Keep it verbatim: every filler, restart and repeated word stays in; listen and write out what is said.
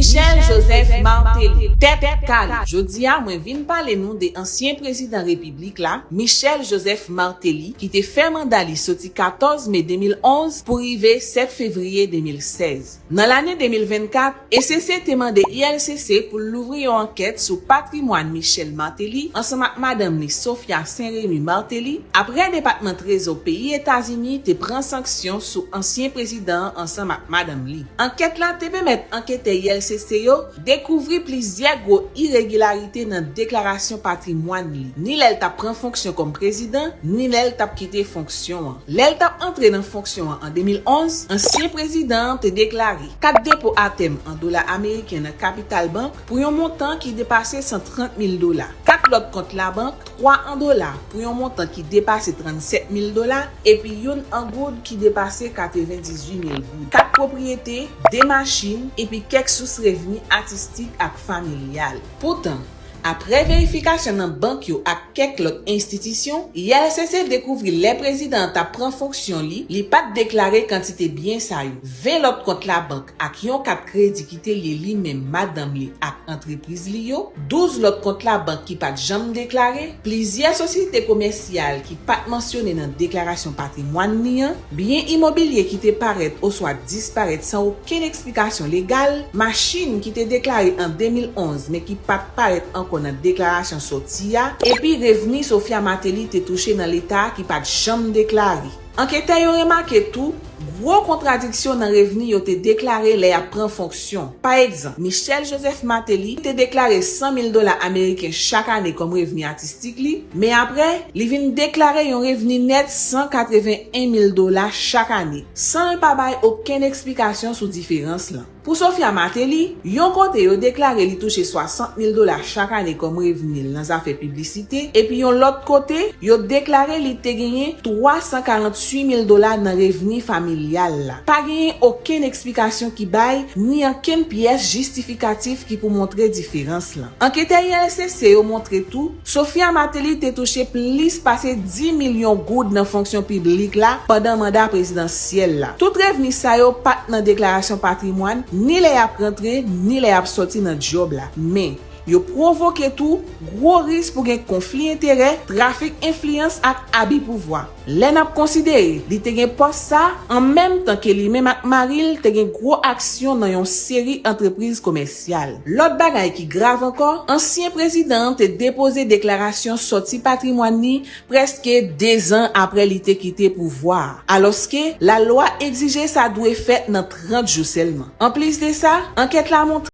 Michel Joseph Martelly, tèt kale. Jodi a, mwen vin pale nou de ansyen prezidan repiblik la, Michel Joseph Martelly, ki te fè manda li soti katòz me de mil onz pou rive sèt fevriye de mil sèz. Nan lane de mil vennkat, E C C te mande I L C C pou l louvri yon ankèt sou patrimwàn Michel Martelly ansanm ak madanm li Sophia Saint-Remy Martelly, apre Depatman Trezò peyi Etazini te pran sanksyon sou ansyen prezidan an ansanm ak madanm li. Ankèt la te pèmèt anketè I L C C yo dekouvri plizyè gwo iregilarite nan deklarasyon patrimwàn li, ni lè l t ap pran fonksyon kòm prezidan, ni lè l t ap kite fonksyon an. Lè l t ap antre nan fonksyon an an de mil onz, ansyen prezidan an te deklare kat depo atèm an dola ameriken nan Capital Bank pou yon montan ki depase san trant mil dola, kat lòt kont labank, twa an dola pou yon montan ki depase trannsèt mil dola, epi youn an goud ki depase katrevendizuit mil goud, kat pwopriyete, de machin, epi kèk sous revni atistik ak familyal. Poutan, apre verifikasyon nan bank yo ak kèk lòt enstitisyon, I L C C dekouvri lè prezidan an t ap pran fonksyon li, li pa t deklare kantite byen sa yo. Ven lòt kont labank ak yon kat kredi ki te lye li menm, madanm li ak antrepriz li yo, douz lòt kont labank ki pa t janm deklare, plizyè sosyete komèsyal ki pa t mansyone nan deklarasyon patrimwàn li an, byen imobilye ki te parèt oswa disparèt san okenn eksplikasyon legal, machin ki te deklare an de mil onz men ki pa t parèt ankò nan deklarasyon sòti a, epi revni Sophia Martelly te touche nan leta a ki pa t janm deklare. Anketè yo remake tou gwo kontradiksyon nan revni yo te deklare lè y ap pran fonksyon. Pa egzanp, Michel Joseph Martelly te deklare san mil dola ameriken chak ane kòm revni atistik li, men apre, li vin deklare yon revni nèt san katreven en mil dola chak ane, san l pa bay okenn eksplikasyon sou diferans lan. Pou Sophia Martelly, yon kote yo deklare li touche swasant mil dola chak ane kòm revni l nan zafè piblisite, epi yon lòt kote, yo deklare li te genyen twa san karanntuit mil dola nan revni familyal la. Pa genyen okenn eksplikasyon ki bay, ni okenn pyès jistifikatif ki pou montre diferans lan. Anketè I L C C yo montre tou, Sophia Martelly te touche plis pase dis milyon goud nan fonksyon piblik la pandan manda prezidansyèl la. Tout revni sa yo pa t nan deklarasyon patrimwàn, ni lè y ap rantre, ni lè y ap sòti nan djòb la. Men, yo pwovoke tou gwo risk pou gen konfli enterè, trafik enfliyans ak abi pouvwa. Lè n ap konsidere li te gen pòs sa, an menm tan ke li menm ak mari l te gen gwo aksyon nan yon seri antrepriz komèsyal. Lòt bagay ki grav ankò, ansyen prezidan an te depoze deklarasyon sòti patrimwàn li prèske dezan apre li te kite pouvwa a, alòske lalwa egzije sa dwe fèt nan trant jou sèlman. Anplis de sa, ankèt la montre